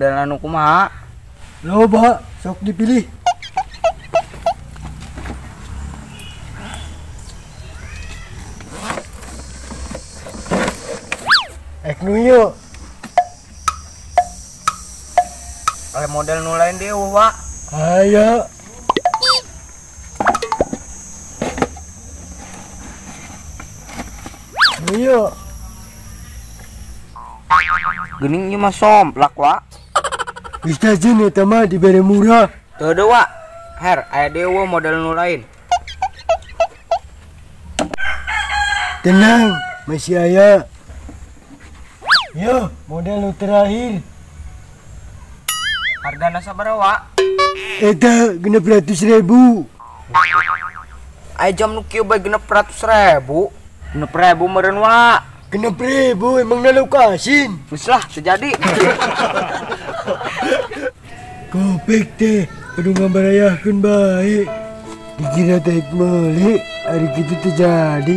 model anu kumaha? Loba, sok dipilih. Ek nu ieu. Aya model nu lain deui, Wak. Aya. Nu ieu. Geuning ieu mah somplak, Wak. Geus tajeun eta mah dibere murah. Teu deui, Wak. Her, aya deui model nu lain. Tenang, masih aya. Yo, model nu terakhir. Hargana sabaraha, Wak? Eta 600.000. Aya jam nu kieu bae 600.000. 6.000 meureun, Wak. 6.000 emang lauk asin. Geus lah, teu jadi. Kopek teh kudu ngabarayakeun bae. Dikira teh meuli, ari kitu teu jadi.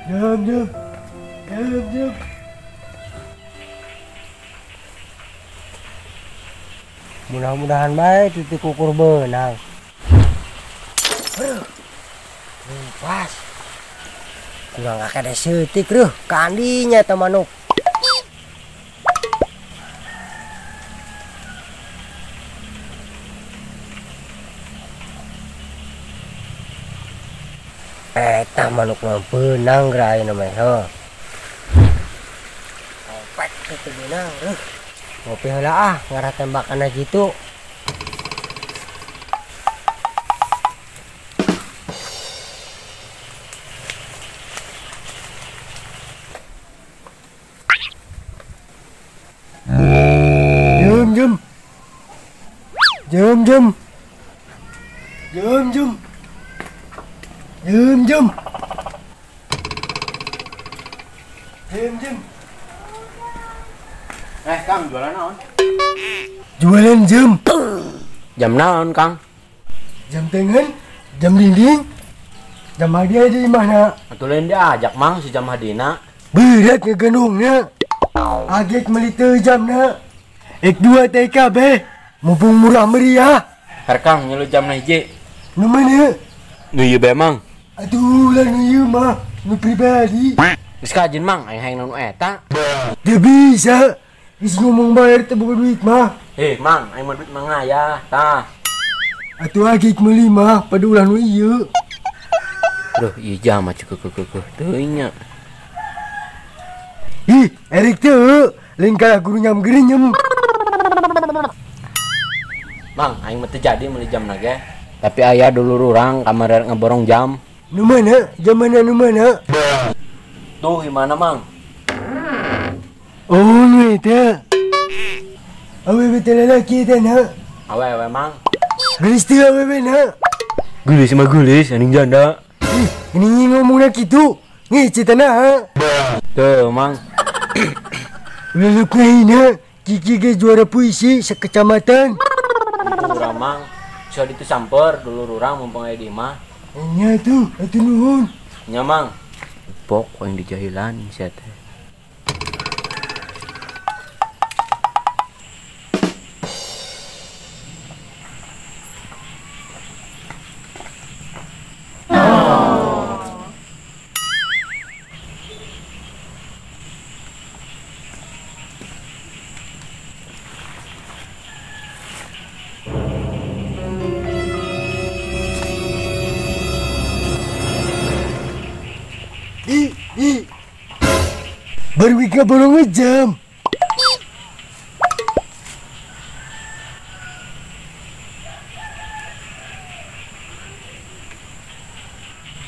Jam, jam, jam, jam. Mudah-mudahan baik titik kukur benang. Pas. Kurang kakek ada setik ruh, kandinya temanuk. Eta manuk mah benang geura ayeuna mah heuh. Kopek teu benang reuh. Ngopi heula ah, ngarah tembakan kitu. Jam jam. Jam jam. Jam jam. Jam jam. Jam jam. Kang, jualan naon? Jualan jam. Jam naon, Kang? Jam tangan, jam dinding, jam hadiah di mana? Atuh lain diajak, Mang, si jam hadina. Berat ngegenungna. Agek meuli teu jamna. Ek 2 TKB, mumpung murah meriah. Her Kang, ngilu jamna hiji. Nu mana? Nu ieu bae, Mang. Atuh lah nu ieu mah, nu pribadi. Geus kajin, Mang, aing hayang nu eta. Teu bisa. Geus ngomong bayar teu boga duit mah. Mang, aing mah duit mah ngayah, tah. Atuh agek meuli mah pada ulah nu ieu. Duh, ieu jam mah cekeuh-keuh teuing nya. Ih, Erik teu, lain kalah guru nyam gerinyem. Mang, aing mah teu jadi meuli jamna ge. Tapi aya dulur urang kamari ngeborong jam. Nu mana? Jam mana nu mana? Tuh, di mana, Mang? Oh, nu eta. Awewe teh lalaki eta na. Awewe, Mang. Geulis teu awewe na. Geulis mah geulis, aning janda. Ih, ini ngomongna kitu. Ngece tanah. Tuh, Mang. Luluk ngahina, Kiki ge juara puisi sekecamatan. Urang, Mang. Bisa ditu samper dulur urang mumpung aya di imah. Nya tuh, atuh nuhun. Nya, Mang. Pok aing dijahilan sia teh. Ih, baru wika bolong jam.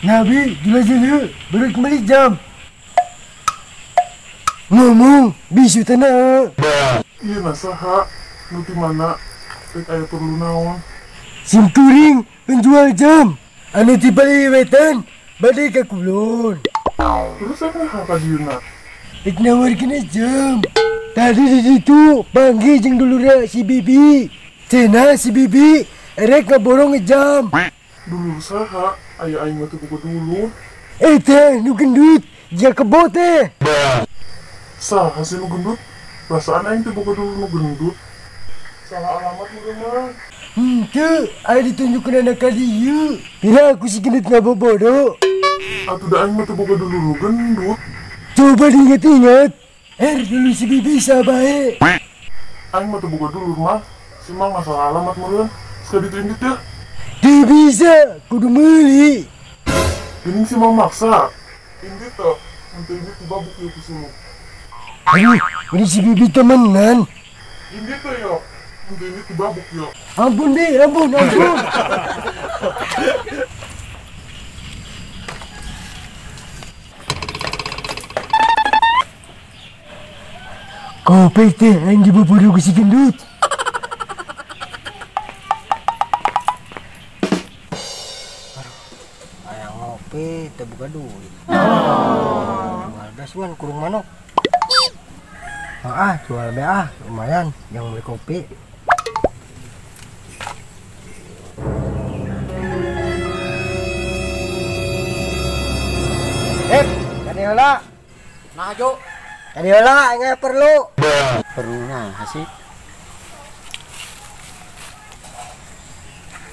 Nabi, gila jela, baru kembali jam. Ngomong, bisu tanah. Iya nasaha, nu di mana? Rek aya perlu naon? Simkuring penjual jam. Anu ti bali wetan, bade ka kulon. Terus apa ka dieuna? Rek nawarkeun jam. Tadi di situ panggil jeung dulurna si Bibi. Cenah si Bibi rek ngaborong jam. Dulur saha? Aya aing mah teu boga dulur. Eh teh nu gendut, jia kebo teh. Saha sih nu gendut? Perasaan aing teu boga dulur nu gendut. Salah alamat meureun mah. Henteu, aya ditunjukkeun anak ka dieu. Pira aku si gendut ngabobodo. Atuh da aing mah teu boga dulur nu gendut. Coba diingat-ingat. Dulu si Bibi sabae. Aing mah teu boga dulur mah. Si Mang masalah alamat meureun. Sekali ditu indit ya. Teu bisa, kudu meuli. Geuning si Mang maksa. Indit teh, mun teu indit dibabuk ieu ku suluk. Aduh, ini si Bibi temenan. Indit teh yo. Mun teu indit dibabuk yo. Ampun Bi, ampun, ampun. Kopek teh aing dibobodo ku si gendut. Aduh, aya ngopi teu boga duit. Jual basuan kurung manuk. Ah, jual be ah, lumayan yang beli kopi. Kadi heula. Nah, Jo. Kadi heula aing perlu. Perlu nah sih.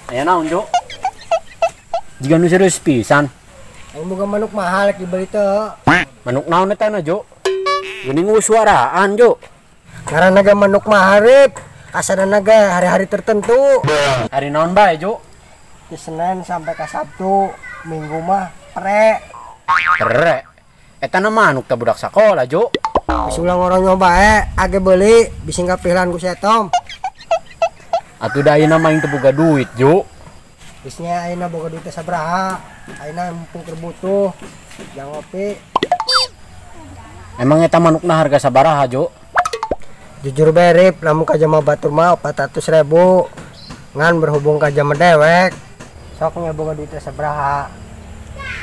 Aya naon, Jo? Jiga nu serius pisan. Aing boga manuk mahal rek dibeli teu. Manuk naon eta na, Jo? Geuning suaraan, Jo. Ngaranna ge manuk mahal, Rip. Asalna ge hari-hari tertentu. Hari naon bae, Jo? Di Senin sampai ke Sabtu, Minggu mah pre. Pre. Eta na manuk teh budak sakola, Jo. Geus ulang orang nyoba age beuli bisi kapihlan ku setom. Atuh da ayeuna mah aing teu boga duit, Jo. Geus nya ayeuna boga duit teh sabaraha? Ayeuna mumpung keur butuh jang ngopi. Emang eta manukna harga sabaraha, Jo? Jujur bae, Rip, lamun ka jama batur mah 400.000. Ngan berhubung ka jama dewek, sok nya boga duit teh sabaraha?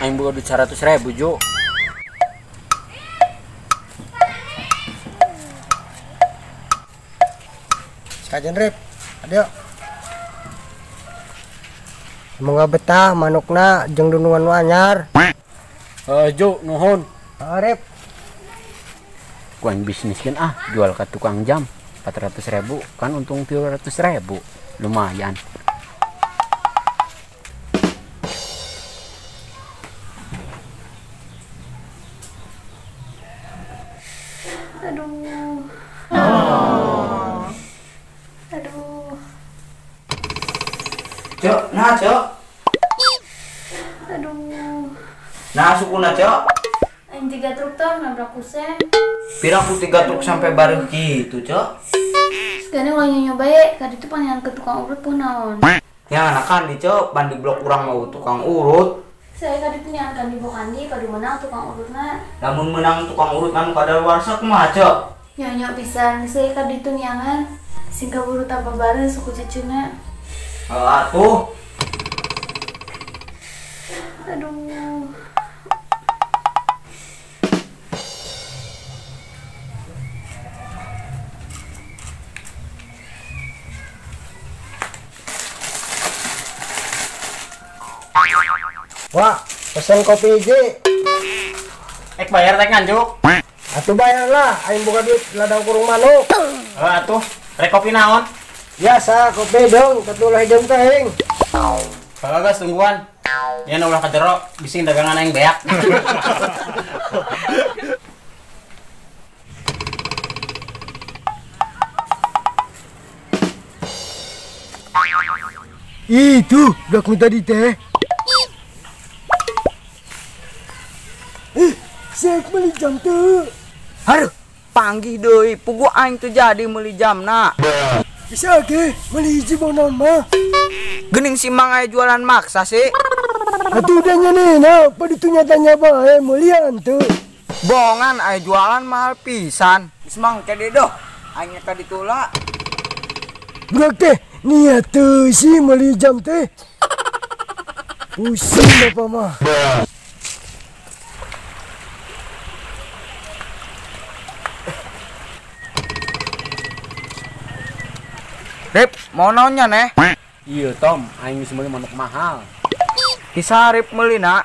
Aing boga duit 100.000, Jo. Kajen, Rip. Adio. Semoga betah manukna jeung dunungan nu anyar. Jo, nuhun. Rip. Ku aing bisniskeun ah, jual ka tukang jam 400.000 kan untung 300.000. Lumayan. Aduh. Aduh. Cok, nah cok. Aduh. Nah sukuna cok. Aing 3 truk tah nabrak kusen. Piraku 3 truk sampai bareng gitu cok. Segane ulah nyoba ye, kadi tu panggilan ke tukang urut pun naon. Ya anakan di cok, bandi blok urang mau tukang urut. Saya kadi punya di Bokandi padu menang tukang urutna. Lamun menang tukang urut anu kadaluarsa kumaha cok? Nyonyok pisan, saya kadi tu niangan. Singka buru tambah bareng suku cecuna. Atuh. Aduh. Wah, pesen kopi hiji. Ek bayar teh nganjuk. Atuh bayarlah, aing boga duit ladang kurung manuk. Heuh atuh, rek kopi naon? Biasa kopi dong, katulah hideung teh aing. Bagas tungguan. Nya ulah ka jero, bisi dagangan aing beak. Itu budak nu tadi teh. Sek meuli jam teu. Haruh, panggih deui, puguh aing teu jadi meuli jamna. Bisa ge meuli hiji bona mah. Geuning si Mang aya jualan maksa sih. Atuh udah nyanena, padu tu nyatanya bae meulian teu. Bongan aya jualan mahal pisan. Geus Mang kede doh, aing ka ditula. Budak teh niat teu sih meuli jam teh. Pusing bapak mah. Rip, mau naonnya neh? Iya Tom, aing geus meuli manuk mahal. Bisa Rip meuli na?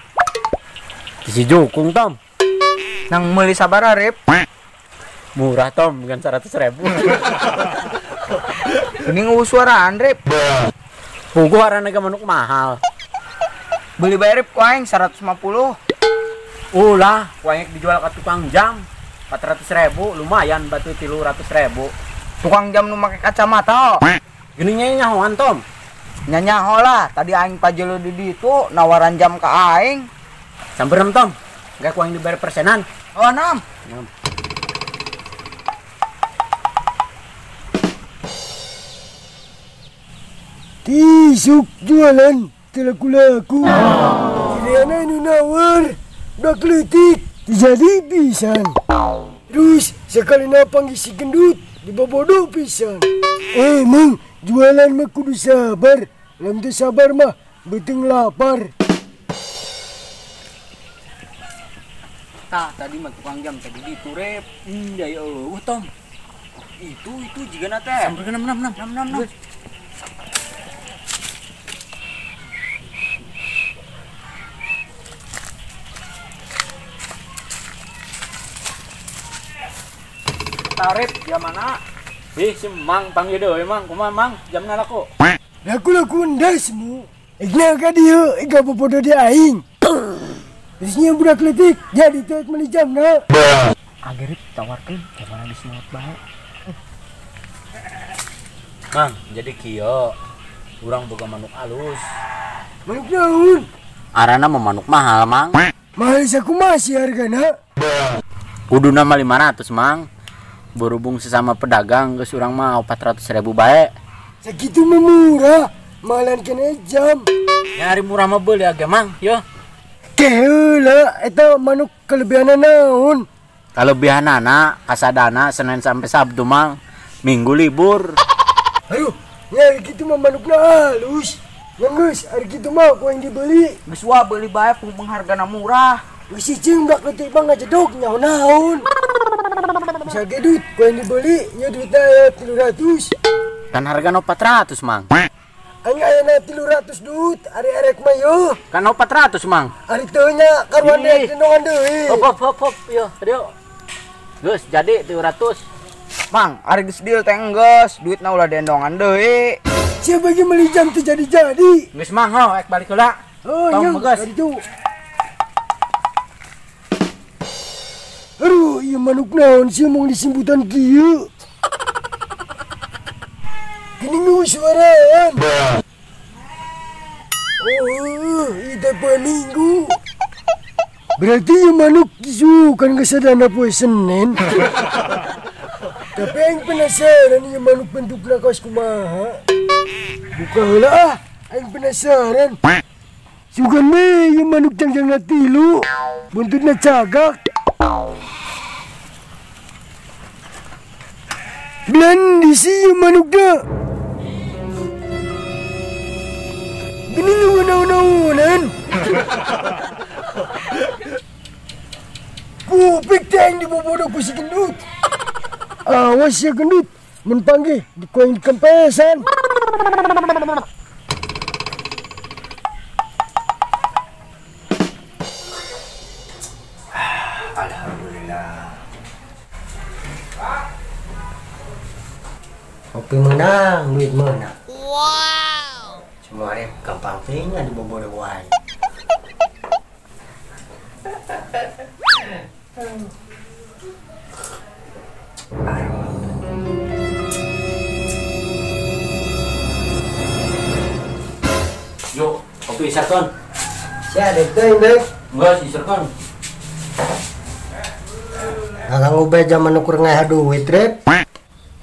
Si jukung Tom. Nang meuli sabaraha Rip? Murah Tom, bukan 100.000. Ini nguwu suaraan Rip. Puguh arana ge manuk mahal. Beli bae Rip ku aing 150. Ulah, ku aing dijual ke tukang jam 400.000, lumayan batu 300.000. Tukang jam nu make kacamata. Gini nyahoan Tom. Nyanyaho lah, tadi aing pajelo di ditu nawaran jam ke aing. Sampeurem Tom, gak ku aing dibayar persenan. Oh, 6. Tisuk jualan teu laku-laku. Kirana nu nawar budak leutik jadi pisan. Terus sekali napang si gendut dibobodo pisan. Emang jualan mah kudu sabar. Lamun teu sabar mah beuteung lapar. Tah tadi mah tukang jam tadi ditu Rip. Iya ya eueuh Tom. Itu jigana teh. Sampeurkeun 6 6 6 6. Tarif ya mana? Ih, si Mang panggil deui Mang, kumaha Mang? Jamna laku. Laku-laku endasmu. Igna ka dieu, iga bobodo di aing. Terusnya budak leutik jadi teh meuli jamna. Agerip tawarkeun jamana geus maot bae. Mang, jadi kieu. Urang boga manuk alus. Manuk naon? Arana mah manuk mahal, Mang. Mahal sakumaha sih hargana? Kuduna mah 500, Mang. Berhubung sesama pedagang geus urang mah 400.000 bae. Sakitu mah murah, mahalan kena jam. Nyari murah mah beuli age Mang, yo. Keheula eta manuk kelebihanna naon? Kalebihanana kasadana Senin sampai Sabtu Mang, Minggu libur. Aduh, nyari kitu mah manukna halus. Geus ari kitu mah ku yang dibeli. Geus wa beuli bae pumpung hargana murah. Geus cicing budak leutik mah ngajedog nyaho naon. Bisa ge duit, ku yang dibeli nya duitna aya 300. Kan hargana 400 Mang. Aing ayana 300 duit, ari erek mah yo. Kan 400 Mang. Ari teu nya karuan deui dendongan deui. Hop hop hop hop yo, tadi. Geus jadi 300. Mang, ari geus deal teh enggeus, duitna ulah dendongan deui. Sia bagi meuli jam teu jadi-jadi. Geus Mang, ho, ek balik heula. Oh, Tong geus. Aduh, ieu manuk naon sih mong disimbutan kieu. Gini nu suaraan. Oh, ieu teh poe Minggu. Berarti ieu manuk kan kasadana poe Senin. Tapi aing penasaran ieu manuk bentukna kaos kumaha. Buka heula ah, aing penasaran. Sugan we ieu manuk jangjangna tilu, buntutna cagak. Belandi sih manukna. Gini nu naon-naonan. Kupik teh aing dibobodo ku si gendut. Awas ya gendut, mun panggih di ku aing dikempesan. Alhamdulillah. Kopi menang, duit menang. Wow. Semua rep gampang teuing dibobodo wae. Yuk, kopi isarkan. Sia dek teuing dek. Enggak, isarkan. Kakang ube zaman ukur ngaya duit rep.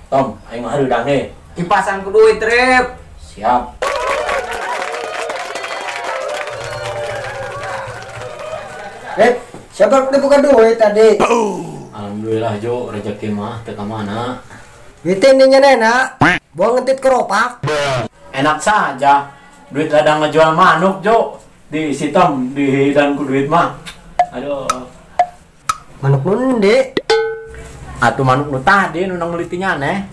Tom, aing mah hareudang he. Kipasan ku duit rep. Siap. Rep, siapa udah buka duit tadi? Alhamdulillah Jo, rezeki mah teu ka mana. Duitin nya enak. Buang ngentit keropak. Enak saja. Duit ladang ngejual manuk Jo. Di sitam di dan ku duit mah. Aduh. Manuk nu endi? Atuh manuk nu tadi nu nang meulitinya aneh.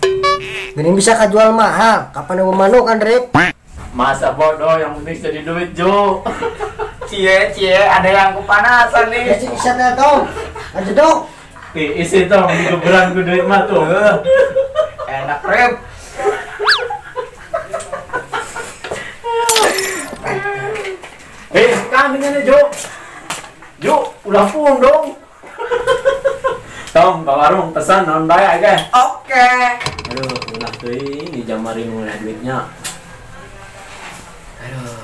Gini bisa kajual mahal. Kapan mau manuk kan, Rip? Masa bodoh, yang penting jadi duit, Jo. Cie, cie, ada yang kepanasan nih. Ya, bisa tong. Aja dong. Isi tong, digeberan ku duit mah tuh. Enak, Rip. Kambingnya nih, Jo. Jo, udah pun dong. Tong, ke warung pesan non bae aja. Oke. Aduh, ulah tuh ini jamarin mulai duitnya. Aduh.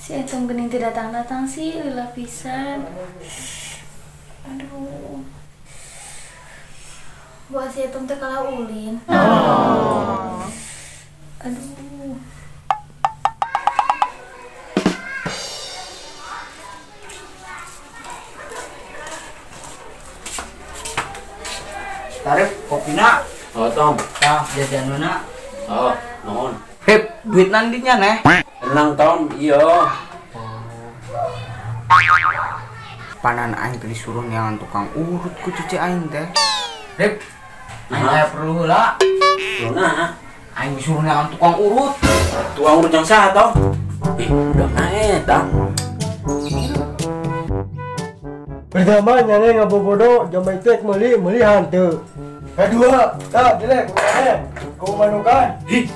Si Etong gening tidak datang-datang sih, lila pisan. Aduh. Buat si Etong teh kalah ulin. Oh. Aduh. Tarif kopina. Oh, Tong. Tah, jajan mana? Oh, nuhun. Hip, duit nandinya neh. Tenang, Tom. Iya. Oh. Panan aing teh disuruh neangan tukang urut ku cuci aing teh. Rip, aing aya perlu heula. Nah, aing disuruh neangan tukang urut. Tukang urut yang saha, Tom? Ih, udah naik, Tong. Pertama nyane ngabobodo jama itu ek meuli hantu. Kedua, tak dilek kau manukan. Hih,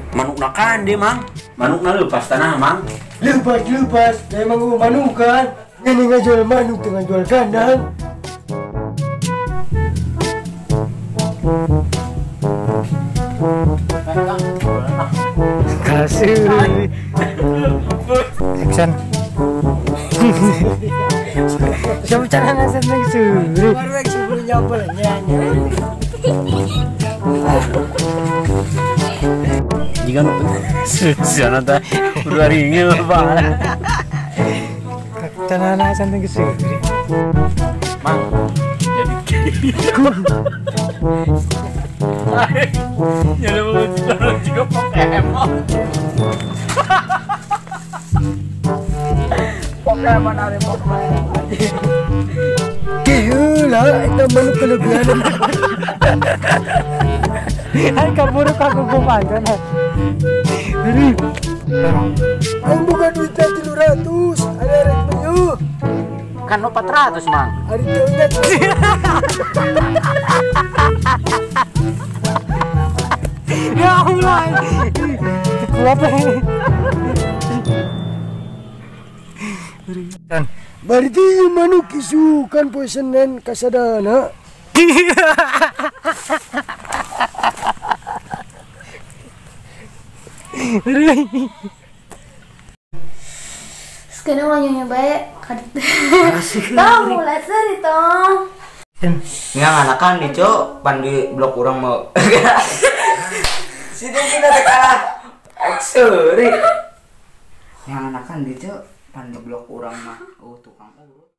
manukna kan dia, Mang. Manukna lepas tanah, Mang. Lepas, memang gua manukan. Nyane ngajual manuk dengan jual kandang. Kasih. Action. Siapa cara ngasih suri? Baru sebelum nyapa nyanyi. Jika nu susah teh udah ringil Pak. Cara ngasih suri. Mang jadi jadi juga Pokemon. Pokemon ada Pokemon. Gila, itu manuk kelebihan. Ay, kaburu kaguguman. Ang buka duitnya 300, ada rek menyu. Kan 400, Mang. Hari duitnya. Ya Allah. Kuat. Berarti manuk isukan poe Senin kasadana. Sekarang ulah nyonya bae. Tong mulai seri tong. Nggak nganakan nih, Cok. Pan di blok urang mau. Sini kita teh kalah. Seri. Yang anakan di, Cok. Pan di blok urang mah. Oh, tukang urut.